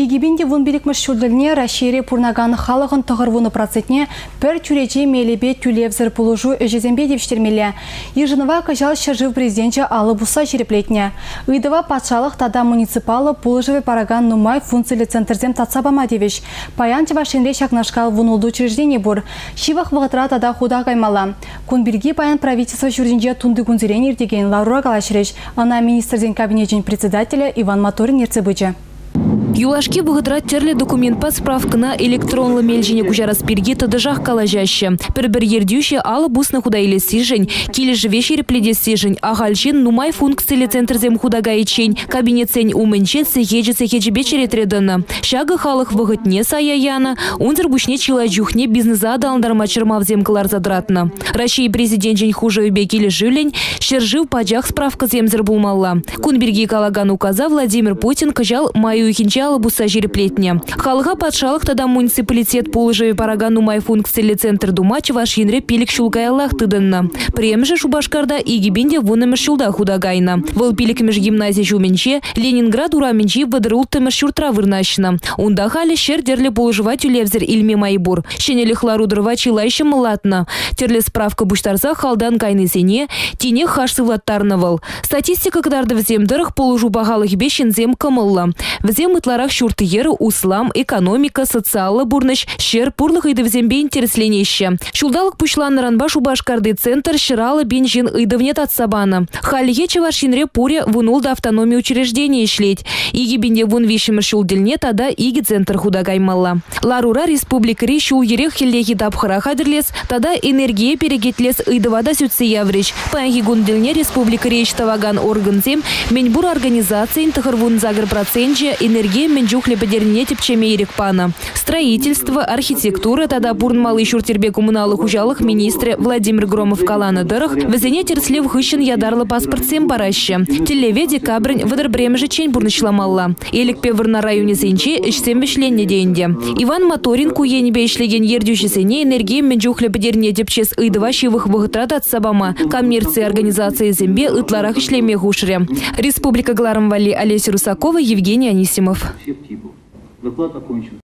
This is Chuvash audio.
2015 ҫул тӗлне Раҫҫейре пурӑнакан халӑхӑн 90 процентне пӗр чӳрече мелӗпе тӳлевсӗр пулӑшу ӗҫӗсемпе тивӗҫтермелле. Йышӑнӑва кӑҫал ҫӗршыв Президенчӗ алӑ пусса ҫирӗплетнӗ. Ыйтӑва патшалӑх тата муниципаллӑ пулӑшӑвӗ паракан нумай функциллӗ центрсем татса пама тивӗҫ. Паян Чӑваш Енре ҫакнашкал вунултӑ учреждени пур. Ҫывӑх вӑхӑтра тата хута каймалла. Кун пирки паян правительство ҫуртӗнче тунтикунсерен иртекен ларура калаҫрӗҫ. Ӑна Министрсен Кабинечӗн председателӗ Иван Моторин ертсе пычӗ. Юлашки вӑхӑтра тӗрлӗ документпа справкӑна электронлӑ мел ҫине куҫарас пирки тӑтӑшах калаҫаҫҫӗ. Пӗр-пӗр ертӳҫӗ алӑ пуснӑ хута илессишӗн, килӗшӗве ҫирӗплетессишӗн ахаль ҫын нумай функциллӗ центрсем хута кайиччен кабинетсен умӗнче сехечӗ-сехечӗпе черетре тӑнӑ. Ҫакӑ халӑх вӑхӑтне сая янӑ, унсӑр пуҫне чылай чухне бизнеса аталантарма чӑрмавсем кӑларса тӑратнӑ. Раҫҫей Президенчӗн хушӑвӗпе килӗшӳллӗн ҫӗршыв пачах справкӑсемсӗр пулмалла. Кун пирки калакан указа Владимир Путин кӑҫал май уйӑхӗнче алӑ пусса ҫирӗплетнӗ. Халӑха патшалӑх тата муниципалитет пулӑшӑвӗ паракан нумай функциллӗ центр тума Чӑваш Енре пилӗк ҫул каяллах тытӑннӑ. Пӗрремӗшӗ Шупашкарта 2010-мӗш ҫулта хута кайнӑ. Вӑл пилӗкмӗш гимнази ҫумӗнче Ленинград урамӗнчи 36-мӗш ҫуртра вырнаҫнӑ. Унта халӗ ҫӗр тӗрлӗ пулӑшӑва тӳлевсӗр илме май пур. Ҫӗнӗлӗх лару-тӑрӑва чылай ҫӑмӑллатнӑ. Тӗрлӗ справка пуҫтарса халтан кайнисене тинех хаш сывлаттарнӑ вӑл. Статистика кӑтартӑвӗсем тӑрӑх пулӑшу пахалӑхӗпе ҫынсем кӑмӑллӑ. Вӗсем ытларах ҫурт-йӗр, услам, экономика, социаллӑ пурнӑҫ, ҫӗр, пурлӑх ыйтӑвӗсемпе интересленеҫҫӗ. Ҫулталӑк пуҫланнӑранпа Шупашкарти центр 150 пин ҫын ыйтӑвне татса панӑ. Хальлӗхе Чӑваш Енре пурӗ 16 автономи учрежденийӗ ӗҫлет. 2013-мӗш ҫул тӗлне тата икӗ центр хута каймалла. Ларура республикӑри ҫул-йӗре хӗллехи тапхӑра хатӗрлес тата энергие перекетлес ыйтӑва та сӳтсе яврӗҫ. Паянхи кун тӗлне республикӑри ӗҫ тӑвакан органсем мӗнпур организацийӗн 98 проценчӗ энергие мӗн чухлӗ пӗтернине тӗпчеме ирӗк панӑ. Строительство, архитектура тата пурӑнмалли ҫурт-йӗрпе коммуналлӑ хуҫалӑх министрӗ Владимир Громов каланӑ тӑрӑх, вӗсене тӗрӗслев хыҫҫӑн ятарлӑ паспортсем параҫҫӗ. Тӗллеве декабрӗн 31-мӗшӗччен пурнӑҫламалла. Элӗкпе Вӑрнар районӗсенче ӗҫсем вӗҫленнӗ те ӗнтӗ. Иван Моторин ку енӗпе ӗҫлекен ертӳҫӗсене энергие мӗн чухлӗ пӗтернине тӗпчес ыйтӑва ҫывӑх вӑхӑтра татса пама, коммерци организацийӗсемпе ытларах ӗҫлеме хушрӗ. Республика кӑларӑм валли Олеся Русакова, Евгений Анисимов. Доклад окончен.